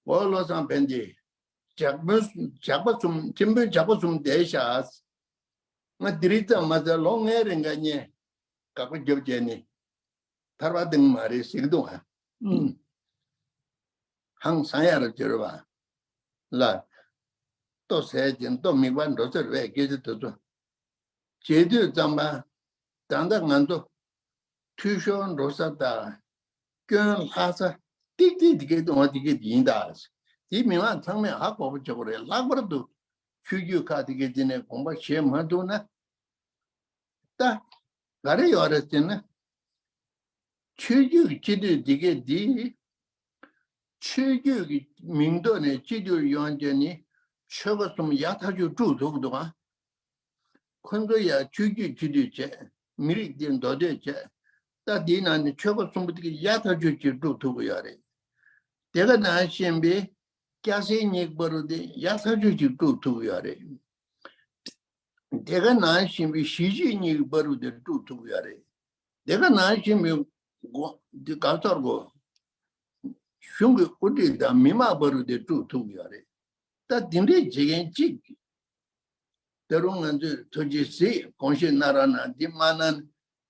འོ་བློ་བཟང་ཕན་བདེ། ཇག་དཔོན་ཇག་པ་གསུམ། ཁྲིམས་དཔོན་ཇག་པ་གསུམ་བསྡད་ཤག། ང་འདི་རིགས་ཙམ་མ་ཟད་ལོ་ལྔའི་རིང་ག་ཉེ་དགག་པ་རྒྱབ་བྱས་ནས་ཐར་པ་བཏང་མ་རེད་ཟེར་གི་འདུག་ཨ། ཧང་སང་ཡ་རབ་ཅེ་རེད་བ། ལ། ལྟོ་ཟས་ཀྱིན་ལྟོ་མིག་པ་འགྲོ་ཚར་བའི་སྐད་ཆ་དེ་ཚོ། བྱེད་དུས་ཙམ་པ། ད་ལྟ་ང་ཚོ་འཐུས་ཤོར་འགྲོ་ས་དང་། སྐྱོན་ལྷག་ས་ཏིག་ཏིག་དེ་གའི་དུ་བ་དེ་གའི་ཡིན་ད། དེ་མི་མང་ཚང་མས་ཧ་གོ་བ་ཆོག་གི་རེད། ལྷག་པར་དུ་ཆོས་བརྒྱུད་ཁག་དེ་གའི་དེ་ནས་དགོངས་པ་བཞེས་མ་ཐུབ་ན། ད་ག་རེ་ཡོད་རེད་ཟེར་ན། ཆོས་བརྒྱུད་ཀྱི་སྤྱི་འཐུས་འདི་གས་འདི། ཆོས་བརྒྱུད་ཀྱི་མིང་ཐོག་ནས་སྤྱི་འཐུས་ཡོང་རྒྱུ་ནི་ཆོལ་ཁ་གསུམ་ཡག་ཐག་ཆོད་དཀྲུག་ཐུབ་འདུག་ཨ། ཁོ་ཚོ་ཡང་ཆོས་བརྒྱུད་སྤྱི་འཐུས་བྱས། མི་རིགས་འདི་མདོ་སྟོད་བྱས། ད་འདིའི་ནང་ནས་ཆོལ་ཁ་གསུམ་པོ་དེ་གས་ཡག་ཐག་ཆོད་ཅིག་དཀྲུག་ཐུབ་ཀྱི་ཡོད་རེད། དེ་ག་ནང་བཞིན་པའི་སྐྱ་སེར་གཉིས་ཀྱི་བར་དུ་དེ་ཡག་ཐག་ཆོད་ཅིག་དཀྲུག་ཐུབ་ཀྱི་ཡོད་རེད། དེ་ག་ནང་བཞིན་པའི་གཞིས་བྱེས་གཉིས་ཀྱི་བར་དུ་དེ་དཀྲུག་ཐུབ་ཀྱི་ཡོད་རེད། དེ་ག་ནང་བཞིན་པའི་འགོ་འདི་ག་ཚོར་གོ། གཞུང་གི་དབུ་ཁྲིད་དང་མི་མང་བར་དུ་དེ་དཀྲུག་ཐུབ་ཀྱི་ཡོད་རེད། ད་དེ་འདྲས་བྱེད་མཁན་གཅིག། ད་རུང་ང་ཚོས་ཐུགས་རྗེ་གཟིགས། དགོངས་བཞེས་གནང་རོགས་གནང་། འདི་མ་གནང་ན་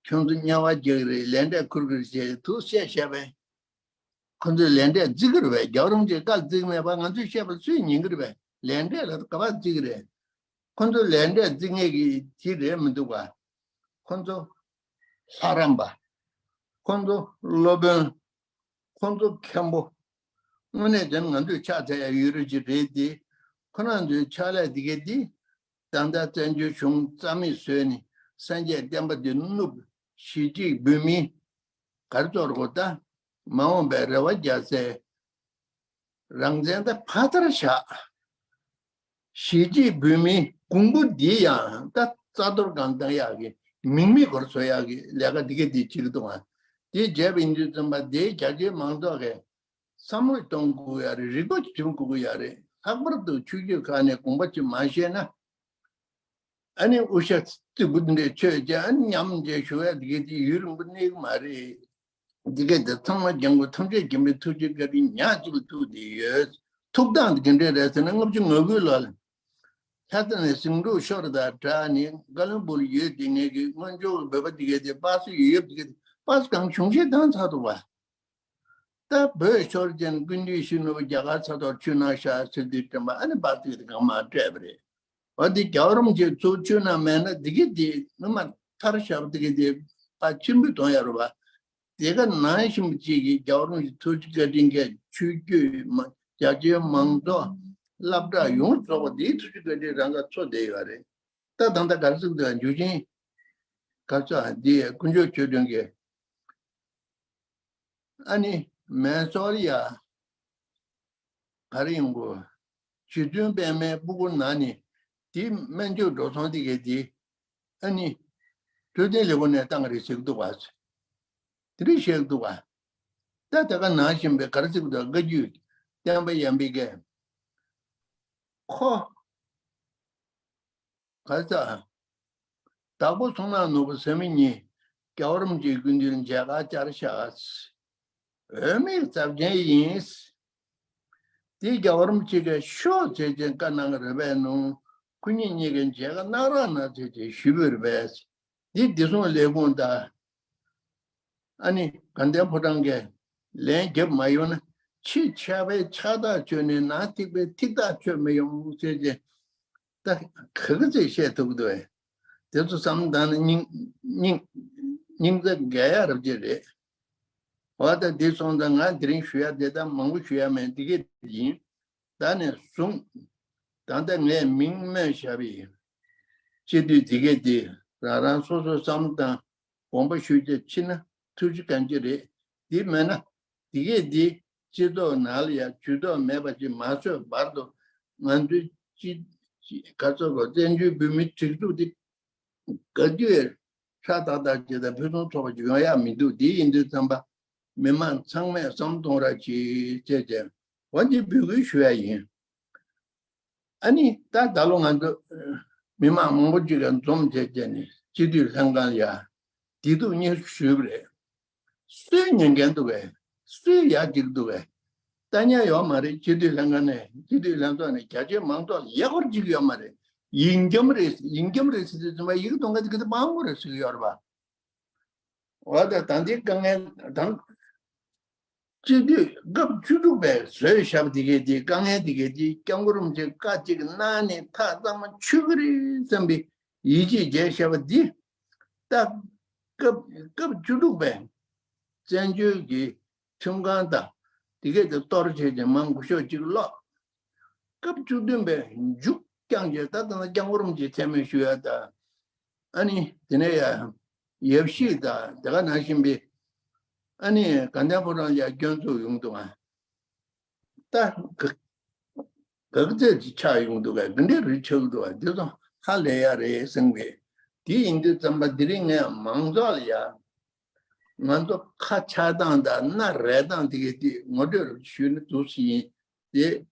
ཁྱོད་ཚོ་དམྱལ་བ་རྒྱག་གི་རེད། ལས་འབྲས་འཁུར་གི་རེད་ཅེས་ཐུགས་བཤད་བཤད་པས། ཁོ་ཚོས་ལས་འབྲས་བརྩི་གི་རེད་པས། རྒྱལ་བ་རིན་པོ་ཆེས་བཀའ་བརྩི་གི་མེད་པ་ང་ཚོས་བཤད་པ་སུས་ཉན་གི་རེད་པས། ལས་འབྲས་ལ་ག་པར་བརྩི་གི་རེད། ཁོ་ཚོས་ལས་འབྲས་བརྩི་མཁན་གྱི་དེ་རེད་མི་འདུག་ག། ཁོ་ཚོ་ལྷ་རམས་པ། ཁོ་ཚོ་སློབ་དཔོན། ཁོ་ཚོ་མཁན་པོ། དངོས་གནས་དྲང་ང་ཚོས་ཕྱག་འཚལ་ཡ་ཡོད་རེད་ཅིག་རེད་དེ། ཁོ་རང་ཚོའི་ཕྱག་ལས་དེ་གས་དེ། ད་ལྟ་བཙན་བྱོལ་གཞུང་རྩ་མེད་བཟོས་ནས་སངས་རྒྱས་བསྟན་པ་འདི་བསྣུབས། གཞིས་བྱེས་བོད་མི་ག་རེ་ཚོར་གོ། ད་མ་འོངས་པའི་རེ་བ་རྒྱག་སའི་རང་བཙན་ད་ཕར་ཚུར་བཞག། གཞིས་བྱེས་བོད་མིའི་གོང་བུ་འདི་ཡང་ད་རྩ་གཏོར་གང་བཏང་ཡག་གི་མིང་མེད་སྐོར་བཟོ་ཡག་གི་ལས་ཀ་འདི་གས་འདི་བྱེད་ཀྱི་འདུག་ཨ། དེ་བྱས་པ་ཡིན་དུས་ཙམ་པ་དེའི་རྒྱ་ཆེའི་མང་ཚོགས་ཀྱིས་བསམ་བློ་གཏོང་དགོས་ཡ་རེད། རིག་པ་བསྒྲིམ་དགོས་ཀྱི་ཡ་རེད། ལྷག་པར་དུ་ཆོས་བརྒྱུད་ཁག་ནས་དགོངས་པ་ཅིག་མ་བཞེས་ན། ཨ་ནི་དབུ་ཞྭ་རྩི་གུ་འདི་འདྲས་ཆོད་རྗེས་ཨ་ནི་ཉམས་བཞེས་ཞུ་ཡ་དེ་གས་དེ་ཡུན་རིང་པོ་གནས་ཀྱི་མ་རེད། འདི་གས་དེ་ཚང་མ་སྦྱང་དགོས། ཐམས་ཅད་མཁྱེན་པའི་ཐུགས་རྗེ་བཀའ་དྲིན་ཉག་གཅིག་ལ་ཐུག་བསྡད་ཡོད། ཐུག་སྟངས་དེ་ག་འདྲས་རེད་ཟེར་ན། ལྔ་བཅུ་ང་དགུའི་ལོ་ལ་ལྷ་ས་ནས་ཟིང་འཁྲུག་ཤོར་དང་སྦྲགས་ནས་ཀ་ལོན་སྦུག་ལ་ཡོད་དེ། ངེད་ཀྱི་སྔོན་འཇུག་གི་བོད་པ་དེ་གས་དེ་པ་སེ་ཡོད་ཡོད་དེ་གས་དེ་པ་སེ་གང་བྱུང་ཞིག་བཏང་ཚར་འདུག་བ། ད་བོད་ཤོར་རྗེས་སྐུ་མདུན་ཞུ་ནུ་རྒྱ་གར་ས་ཐོག་ཆུ་ནང་བཞག་ཟེར་དུས་དྲན་པ། ཨ་ནི་པ་སེ་དེ་གང་མ་སྤྲད་པ་རེད། འོ་དེ་རྒྱལ་བ་རིན་པོ་ཆེ་ཚུར་ཆུ་ནང་མེད་ན་དེ་གས་དེ་མི་མ་མཐར་བཞག་པ་དེ་གས་དེ་ཕར་ཕྱིར་འབུད་གཏོང་ཡ་རེད་བ། དེ་ག་ནང་བཞིན་པ་གཅིག་གིས་རྒྱལ་བ་རིན་པོ་ཆེ་ཐུགས་རྗེ་བཀའ་དྲིན་གྱིས་ཆོས་བརྒྱུད་མ་རྒྱ་ཆེའི་མང་ཚོགས་སློབ་གྲྭ་ཡོངས་རྫོགས་པ་དེའི་ཐུགས་རྗེ་བཀའ་དྲིན་རང་ག་འཚོ་བསྡད་ཡོད་རེད། ད་ད་ལྟ་ག་རེ་ཟེར་དུས་འཇུ་ཆེན་ག་ཚོད་འདི་དཀོན་མཆོག་ཆོས་སྒྲོན་གྱིས། ཨ་ནི་མེ་སོར་ཡ་ག་རེ་ཡིན་གོ། རྗེ་བཙུན་པད་མའི་སྤུ་གུ་ན་ནི་དེ་སྨན་བཅོས་འགྲོ་སོང་དེ་གས་དེ་ཨ་ནི་འཕྲོད་བསྟེན་ལས་ཁུངས་ནས་བཏང་རེད་ཟེར་གི་འདུག་བ། དེ་རིགས་བཤད་གི་འདུག་བ། ད་དེ་ག་ནང་བཞིན་པའི་ག་རེ་ཟེར་གི་འདུག་བཀའ་བརྒྱུད་བསྟན་པ་ཡན་པའི་གས་ཁོ། ག་ས། དྭགས་པོ་མཚོ་ནག་ནོར་བུ་ཟེར་མི་གཉིས་རྒྱལ་བ་རིན་པོ་ཆེའི་སྐུ་མདུན་མཇལ་ཁ་བཅར་ཤག་འོས་མིར་ཚབ་མཁན་ཡིན། དེ་རྒྱལ་བ་རིན་པོ་ཆེ་གིས་ཤོག་ཟེར་བྱས་བཀའ་གནང་གི་རེད་པས། ནུ་ཁོ་གཉིས་གཉིས་ཀྱིས་མཇལ་ཁ་གནང་རོགས་གནང་ཟེར་བྱས་ཞུས་པ་རེད་པས། འདི་བདེ་སྲུང་ལས་ཁུངས་དང་། ཨ་ནི་དགའ་ལྡན་ཕོ་བྲང་གིས་ལན་བརྒྱབ་མ་ཡོང་ན། ཕྱི་ཕྱག་དཔེ་ཕྱག་ཐག་ཆོད་ནས་ནང་ཐིག་དཔེ་ཐིག་ཐག་ཆོད་མི་ཡོང་ཟེར་བྱས། ད་ག་གི་ཚེ་བཤད་ཐུབ་ཀྱི་འདུག་ཨེ། དེ་ཚོ་བསམ་བཏང་ན་སྙིང་སྙིང་སྙིང་རྩ་འགས་ཡ་རབ་ཅིག་རེད། འོ་ད་འདི་སོང་ཙང་ང་དེ་རིང་ཞུ་ཡ་དེ་ད་མང་པོ་ཞུ་ཡ་མེད། འདི་གས་ཡིན། ད་ནས་བཟུང་ད་ལྟ་ངས་མིང་སྨོས་བཞག་པའི་སྤྱི་འཐུས་འདི་གས་དེ་རང་རང་སོ་སོ་བསམ་བཏང་དགོངས་པ་ཞུ་རྒྱུ་ཕྱིན་ན་ཐུགས་རྗེ་གང་ཅི་རེད། འདི་མེད་ན་འདི་གས་འདི་སྤྱི་ཚོགས་ནང་ལ་ཡང་ཇུས་གཏོགས་མེད་པ་ཅིག་མ་བཟོས་བར་དུ་ང་ཚོའི་སྤྱི་སྤྱི་ག་ཚོད་གོ་བཙན་བྱོལ་བོད་མིའི་སྒྲིག་འཛུགས་འདི་ག་དུས་ཧྲ་ཏག་ཏག་ཅིག་དང་ཕུན་སུམ་ཚོགས་པ་ཅིག་ཡོང་ཡག་མི་འདུག་འདི་ཡིན་དུས་ཙམ་པ་མི་མང་ཚང་མས་བསམ་གཏོང་ར་ཅིག་བྱས་བྱས་འོ་འདི་འབོད་སྐུལ་ཞུ་ཡ་ཡིན། ཨ་ནི་ད་ད་ལོ་ང་ཚོ་མི་མང་མང་པོ་ཅིག་ག་འཛོམས་བྱས་བྱས་ནས་སྤྱི་འཐུས་ལྷན་ཁང་ལ་ཡ་བདེ་སྡུག་སྙན་ཞུ་ཞུས་པ་རེད། སུས་ཉན་མཁན་འདུག་གས། སུས་ཡག་ཅིག་འདུག་གས། ལྟ་མཁན་ཡོད་མ་རེད། སྤྱི་འཐུས་ལྷན་ཁང་ནས་སྤྱི་འཐུས་ལྷན་ཚོགས་ནས་རྒྱ་ཆེའི་མང་ཚོགས་ལ་ཡག་པར་ཅིག་ཡོད་མ་རེད། ཡིན་རྒྱུ་མ་རེད། ཡིན་རྒྱུ་མ་རེད་ཟེར་དུས་ཙམ་པ་ཡིག་གཏོང་མཁན་དེ་གི་དེ་མང་པོ་རེད་ཟེར་གི་ཡོད་རེད་པ། འོ་ད་ད་འདི་དཀའ་ངལ་དང་། སྤྱི་འཐུས་སྐབས་བཅུ་དྲུག་པས་བཟོས་བཞག་པ་དེ་གས་དེ་དཀའ་ངལ་དེ་གས་དེ་སྐྱབས་མགོན་རིན་པོ་ཆེ་བཀའ་གཅིག་གནང་ནས་ཐག་གཙང་མ་ཆོད་ཀྱི་རེད་བསམ་པའི་ཡིད་ཆེས་བྱས་བཞག་པ་འདི། ད་སྐབས་སྐབས་བཅུ་དྲུག་པས་བཙན་བྱོལ་གྱི་ཁྲིམས་ཁང་དང་དེ་གས་དེ་གཏོར་བྱས་ཀྱི་མང་སྐུ་ཞབས་གཅིག་ལོག་སྐབས་བཅུ་བདུན་པའི་མཇུག་བསྐྱངས་རྗེས་ད་ལྟ་སྐྱབས་མགོན་རིན་པོ་ཆེ་མཚན་སྨད་ཞུ་ཡ་དང་། ཨ་ནི་དེ་ནས་ཡ་ཡབ་གཞིས་དང་དེ་ག་ནང་བཞིན་པའི་ཨ་ནི་དགའ་ལྡན་ཕོ་བྲང་ཡ་སྐྱོན་འཛུགས་ཡོང་འདུག་ཨ། ད་ག་ག་ཚད་ཅིག་ཆགས་ཡོང་འདུག་ག་འདི་འདྲའི་རིགས་ཆགས་འདུག་ག་འདི་ཚོ་ཧ་ལས་ཡ་རེད་བསམ་གི། དེ་ཡིན་དུས་ཙམ་པ་དེ་རིང་ངས་མང་ཚོགས་ལ་ཡ། ང་ཚོ་ཁ་ཆགས་སྟངས་དང་སྣ་རལ་སྟངས་དེ་གས་དེ་ངོ་སྤྲོད་རོགས་ཞུས་ན་འདུག་སེ་ཡིན། དེ་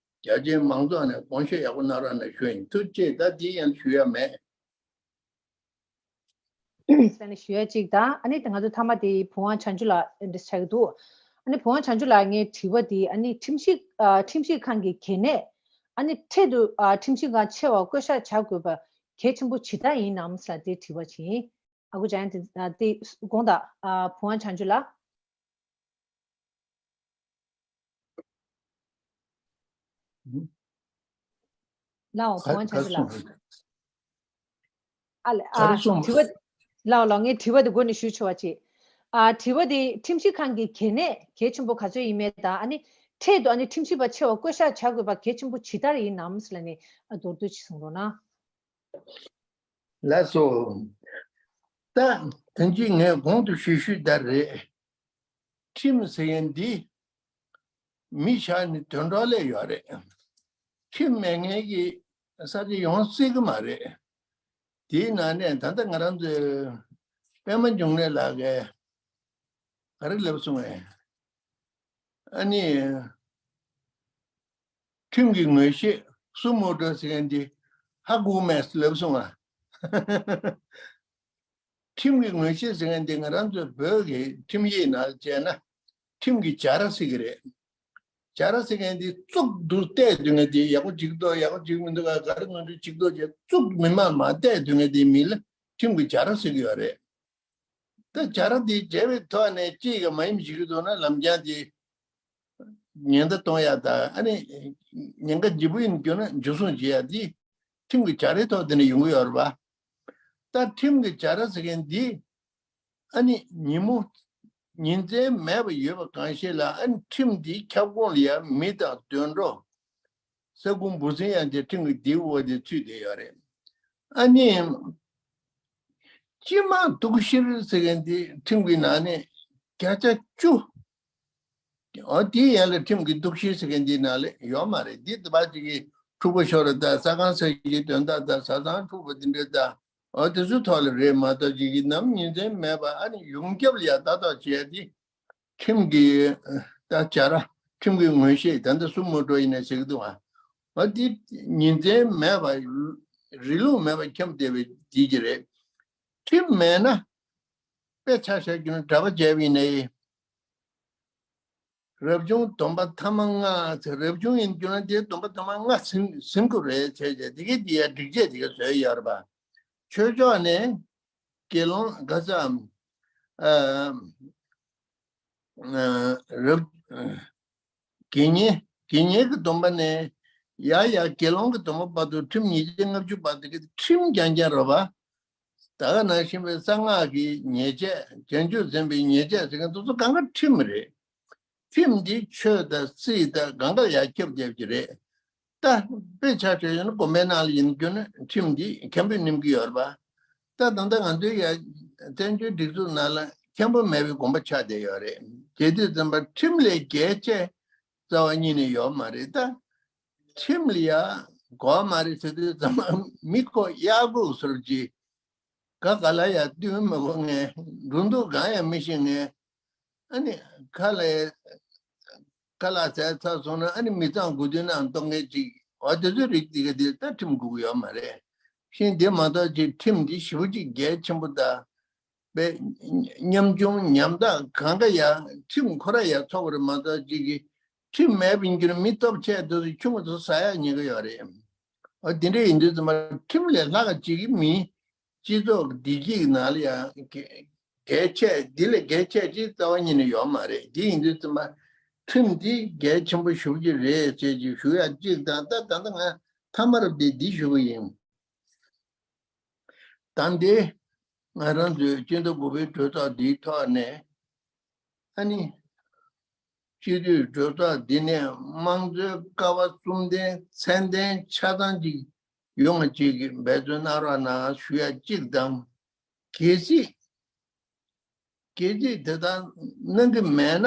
རྒྱ་ཆེའི་མང་ཚོགས་ནས་དགོངས་བཞེས་ཡག་པོ་གནང་རོགས་གནང་ཞུ་ཡིན། ཐུགས་རྗེ་ཆེ། ད་དེ་ཡང་ཞུ་ཡ་མེད། ཟེར་ནས་ཞུ་ཡ་གཅིག་དང་། ཨ་ནི་ང་ཚོ་མཐའ་མ་དེ་བུ་དབང་བྱང་ཆུབ་ལགས་འདི་ཆགས་ཀྱི་འདུག་ཨ་ནི་བུ་དབང་བྱང་ཆུབ་ལགས་ངའི་དྲི་བ་དེ་ཨ་ནི་ཁྲིམས་ཞིབ་ཨ་ཁྲིམས་ཞིབ་ཁང་གི་གལ་གནད། ཨ་ནི་འཕྲལ་དུ་ཨ་ཁྲིམས་ཞིབ་ཁང་ཆེ་བར་བསྐོ་གཞག་བྱ་དགོས་པ་གལ་ཆེན་པོ་ཇི་ལྟར་ཡིན་ནམ་ཟེར་དེ་དྲི་བ་ཅིག་ཡིན། ཨ་ཁུ་འཇམ་དབྱངས་དེ་དགོངས་དག་ཨ་བུ་དབང་བྱང་ཆུབ་ལགས། ལའོ་བུ་དབང་བྱང་ཆུབ་ལགས། ཨ་ལས་ཨ་དྲི་བ། ལའོ་ལའོ་ངས་དྲི་བ་དེ་འགོ་ནས་ཞུས་ཆོག་པ་ཅིག་ཨ་དྲི་བ་དེ་ཁྲིམས་ཞིབ་ཁང་གི་གལ་གནད་གལ་ཆེན་པོ་ག་ཚོད་ཡིན་མེད་དང་། ཨ་ནི་འཕྲལ་དུ་ཨ་ནི་ཁྲིམས་ཞིབ་པ་ཆེ་བ་བསྐོ་གཞག་བྱ་དགོས་པ་གལ་ཆེན་པོ་ཇི་ལྟར་ཡིན་ནམ་ཟེར་ལབ་ནས་ཨ་མདོར་བསྡུས་ཅིག་གསུང་རོགས་གནང་། ལགས་སོ། ད་དོན་གཅིག་ངས་གོང་དུ་ཞུས་ཞུས་ལྟར་རེད། ཁྲིམས་ཟེར་མཁན་འདི་མི་ཆགས་ནས་དོན་གྲོགས་ལས་ཡོད་རེད། ཁྲིམས་མེད་མཁན་གྱི་ས་ཆ་ཡོང་སྲིད་ཀྱི་མ་རེད། དེའི་ནང་ནས་ད་ལྟ་ང་རང་ཚོའི་པད་མ་འབྱུང་གནས་ལགས་ཀྱིས་ག་རེ་ལབ་སོང་ངས། ཨ་ནི། ཁྲིམས་ཀྱི་ངོས་བཞེས་སུ་མོ་ཊ་ཟེར་མཁན་འདི་ཧ་གོ་མེད་ལབ་སོང་ང་། ཁྲིམས་ཀྱི་ངོས་བཞེས་ཟེར་མཁན་དེ་ང་རང་ཚོའི་བོད་ཀྱི་ཁྲིམས་ཡིག་ནང་བྱས་ན་ཁྲིམས་ཀྱི་བྱ་ར་ཟེར་གྱི་རེད། བྱ་ར་ཟེར་མཁན་དེ་གཙུག་ཏུ་བལྟས་སྡོད་མཁན་དེ་ཡག་པོ་ཅིག་འདུག་ཡག་པོ་ཅིག་མི་འདུག་ག་ག་རེ་ངོ་སྤྲོད་ཅིག་འདུག་ཅེས་གཙུག་མི་མང་མ་བལྟས་སྡོད་མཁན་དེ་མི་ལ་ཁྲིམས་ཀྱི་བྱ་ར་ཟེར་གྱི་ཡོད་རེད། ད་བྱ་ར་དེ་བྱས་པའི་ཐོག་ནས་ཅིག་ག་མ་ཡིན་ཞིག་གི་ཐོག་ན་ལམ་རྐྱང་དེ་ཉེན་བརྡ་གཏོང་ཡ་དང་ཨ་ནི་ཉེན་ཁ་ལྗིད་པོ་ཡིན་གྱུར་ན་འཇུ་བཟུང་བྱེད་ཡ་དེ་ཁྲིམས་ཀྱི་བྱ་རའི་ཐོག་དེ་ནས་ཡོང་གི་ཡོད་རེད་པ། ད་ཁྲིམས་ཀྱི་བྱ་ར་ཟེར་མཁན་འདི་ཨ་ནི་ཉིན་མོ་ཉིན་མཚན་མེད་པ་ཡོད་པ་གང་ཞིག་ལ་ཨ་ནི་ཁྲིམས་འདིའི་ཁྱབ་ཁོངས་ལ་ཡ་མི་དང་དུད་འགྲོ། ས་ཁུངས་འབུ་སྲིན་ཡང་དེ་ཁྲིམས་ཀྱི་འདིའི་འོག་དེ་ཚུད་བསྡད་ཡོད་རེད། ཨ་ནི། སྤྱི་དམངས་གཏུག་བཤེར་ཟེར་མཁན་འདི་ཁྲིམས་ཀྱི་ནང་ནས་བརྒྱ་ཆ་བཅུ། འོ་དེའི་ཡན་ལ་ཁྲིམས་ཀྱི་གཏུག་བཤེར་ཟེར་མཁན་འདི་ནང་ལ་ཡོད་མ་རེད། འདི་ད་བར་ཅིག་གི་འཁྲུག་པ་ཤོར་བ་དང་ས་ཁང་ས་གཞིའི་དོན་དག་དང་བཟའ་ཚང་འཁྲུག་པ་འདི་འདྲ་དང་འོ་དེ་ཚོའི་ཐོག་ལ་རེད་མ་གཏོགས་ཅིག་གི་ནམ་ཉིན་མཚན་མེད་པ་ཨ་ནི་ཡོངས་ཁྱབ་ལ་ཡ་ལྟ་རྟོག་བྱས་ཏེ། ཁྲིམས་ཀྱི་ད་བྱ་ར་ཁྲིམས་ཀྱི་ངོས་བཞེས་ད་ལྟ་སུ་མོ་ཊ་ཡིན་ན་ཞིག་འདུག་ཨ། འོ་འདི་ཉིན་མཚན་མེད་པ་རི་ལུང་མེད་པ་འཁྱམས་བསྡད་པའི་དེ་གི་རེད། ཁྲིམས་མེད་ན་དཔེ་ཆ་བཞག་རྒྱུ་ན་གྲྭ་པ་བྱས་པ་ཡིན་ནའི། རབ་བྱུང་སྡོམ་པ་ཐ་མ་ལྔ་ཟེར་རབ་བྱུང་ཡིན་རྒྱུ་ན་དེའི་སྡོམ་པ་ཐ་མ་ལྔ་ཟིན་ཟིན་དགོས་རེད་བྱས་བྱས་དེ་གི་དེ་ཡ་སྒྲིག་ཆས་དེ་ག་བཟོས་ཡོད་རེད་པ། ཆོས་ཕྱོགས་ནས་དགེ་སློང་ག་ས་ཨ་ཨ་རབ་དགེ་བསྙེན་དགེ་བསྙེན་གྱི་སྡོམ་པ་ནས་ཡ་ཡ་དགེ་སློང་གི་སྡོམ་པ་བར་དུ་ཁྲིམས་ཉིས་བརྒྱ་ལྔ་བཅུ་བར་དུ་གི་ཁྲིམས་རྐྱང་རྐྱང་རེད་པ། ད་ག་ནང་བཞིན་པའི་གསང་སྔགས་ཀྱི་ཉེས་ཆད་བྱང་ཆུབ་སེམས་དཔའི་ཉེས་ཆད་ཟེར་མཁན་དེ་ཚོ་གང་ག་ཁྲིམས་རེད། ཁྲིམས་འདི་ཆོས་དང་སྲིད་དང་གང་ག་ཡར་ཁྱབ་བསྡད་ཀྱི་རེད། ད་དཔེ་ཆ་བཞག་ཡོད་ན་དགོན་པའི་ནང་ལ་ཡིན་རྒྱུ་ན་ཁྲིམས་འདི་མཁན་པོས་ནིམ་གྱི་ཡོད་རེད་པ། ད་ད་ལྟ་ང་ཚོའི་ཡ་བཙན་བྱོལ་སྒྲིག་འཛུགས་ནང་ལ་མཁན་པོ་མེད་པའི་དགོན་པ་ཆགས་བསྡད་ཡོད་རེད། དེ་དུས་ཙམ་པ་ཁྲིམས་ལས་རྒྱལ་ཆེ་རྩ་བ་ཉིད་ནས་ཡོད་མ་རེད་ད། ཁྲིམས་ལ་ཡ་གོ་མ་རེད་ཟེར་དུས་ཙམ་པ་མི་ཁོ་གཡག་འགུག་ཟེར་གྱི། ག་ག་ལ་ཡ་བསྟུན་མི་དགོས་ངས་འགྲོ་འདུག་གང་ཡང་མི་ཤེས་ངས། ཨ་ནི་ཁ་ལ་ཁ་ལག་ཟས་ཚར་སོང་ན་ཨ་ནི་མི་ཚང་དགོས་དུས་ནང་གཏོང་མཁན་ཅིག་འོ་དེ་ཚོའི་རིགས་དེ་ག་དེ་ད་ཁྲིམས་དགོས་ཀྱི་ཡོད་མ་རེད། ཤིང་དེ་མ་གཏོགས་ཅིག་ཁྲིམས་འདི་ཞེ་པོ་ཅིག་གལ་ཆེན་པོ་དང་། པའི་ཉམ་ཆུང་ཉམ་ཐག་གང་ག་ཡ་ཁྲིམས་ཁོ་ར་ཡ་ཚོགས་པར་མ་གཏོགས་ཅིག་གི་ཁྲིམས་མེད་པའི་འགྱུར་མི་སྟོབས་ཆེ་དེ་ཚོ་ཆུང་ངུ་ཚོ་ཟ་ཡག་ཉེན་ཁ་ཡོད་རེད། འོ་དེ་འདྲ་ཡིན་དུས་ཙམ་པ་ཁྲིམས་ལས་ལྷག་ཅིག་གི་མི་སྤྱི་ཚོགས་བདེ་སྐྱིད་ནང་ལ་ཡང་གལ་ཆེ་འདི་ལས་གལ་ཆེ་ཅིག་རྩ་བ་ཉིད་ནས་ཡོད་མ་རེད། དེ་ཡིན་དུས་ཙམ་པ་ཁྲིམས་འདི་གལ་ཆེན་པོ་ཞེ་པོ་ཅིག་རེད་ཅེས་ཅིག་ཞུ་ཡག་ཅིག་དང་ད་ད་ལྟ་ང་ཐ་མར་འདི་འདི་ཞུ་གི་ཡིན། ད་འདི་ང་རང་ཚོའི་སྤྱི་ཟླ་དགུ་པའི་གྲོས་ཚོགས་འདིའི་ཐོག་ནས་ཨ་ནི་སྤྱི་འཐུས་གྲོས་ཚོགས་འདི་ནས་དམངས་གཙོའི་ཀ་བ་གསུམ་ལྡན་ཚད་ལྡན་ཆ་ཚང་ཅིག་ཡོང་བ་ཅིག་གི་འབད་བརྩོན་གནང་རོགས་གནང་ཞུ་ཡ་གཅིག་དང་། གལ་སྲིད་གལ་སྲིད་དེ་ལྟར་གནང་གི་མེད་ན་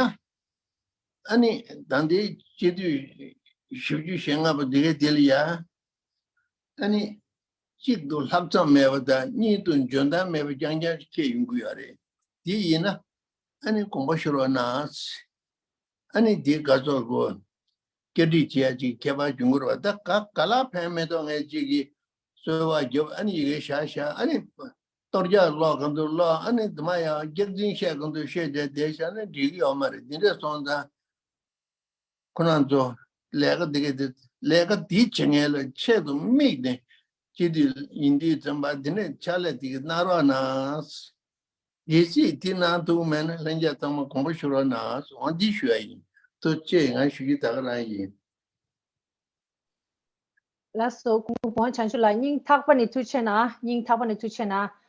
ཨ་ནི་ད་ལྟའི་སྤྱི་འཐུས་བཞི་བཅུ་ཞེ་ལྔ་པ་འདི་གའི་དེ་ལ་ཡ། ཨ་ནི། གཅིག་ཏུ་ལྷག་བསམ་མེད་པ་དང་གཉིས་སུ་འཇོན་ཐང་མེད་པ་རྐྱང་རྐྱང་ཞིག་སྐྱེས་ཡོང་གི་ཡོད་རེད། དེ་ཡིན་ན་ཨ་ནི་དགོངས་པ་ཞུ་རོགས་གནང་། ཨ་ནི་དེ་ག་ཚོད་གོ། བསྐྱར་སྒྲིག་བྱེད་ཡ་ཅིག་ཁྱད་པར་འབྱུང་གི་རེད་བ། ད་ག་ག་ལ་ཕན་མེད་དོ་ངས་ཅིག་གི་གསོལ་བ་རྒྱབ་ཨ་ནི་ཡི་གེ་བཞག་བཞག་ཨ་ནི་གཏོར་རྒྱག་ཀློག་གང་དུ་ཀློག་ཨ་ནི་དུ་མ་ཡང་སྐྱག་རྫུན་བཤད་གང་དུ་བཤད་བྱས་བསྡད་བཞག་ན་འགྲིག་གི་ཡོད་མ་རེད། དེ་འདྲས་སོང་ཙང་། ཁོ་རང་ཚོ་ལས་ཀ་འདི་ག་འདི་ལས་ཀ་འདི་བྱེད་མཁན་ལ་ཆེད་དུ་དམིགས་ནས་སྤྱི་འཐུས་ཡིན་དུས་ཙམ་པ་འདི་ནས་ཕྱག་ལས་འདི་ག་གནང་རོགས་གནང་། གལ་སྲིད་འདི་གནང་ཐུབ་མེད་ན་ལྷན་རྒྱས་ཚང་མ་དགོངས་པ་ཞུ་རོགས་གནང་། འོ་འདི་ཞུ་ཡ་ཡིན། ཐུགས་རྗེ་ཆེ། ང་ཞུ་རྒྱུ་ད་ག་རང་ཡིན། ལགས་སོ། སྐུ་ངོ་བོན་བྱང་ཆུབ་ལགས་སྙིང་ཐག་པ་ནས་ཐུགས་རྗེ་གནང་། སྙིང་ཐག་པ་ནས་ཐུགས་རྗེ་གནང་།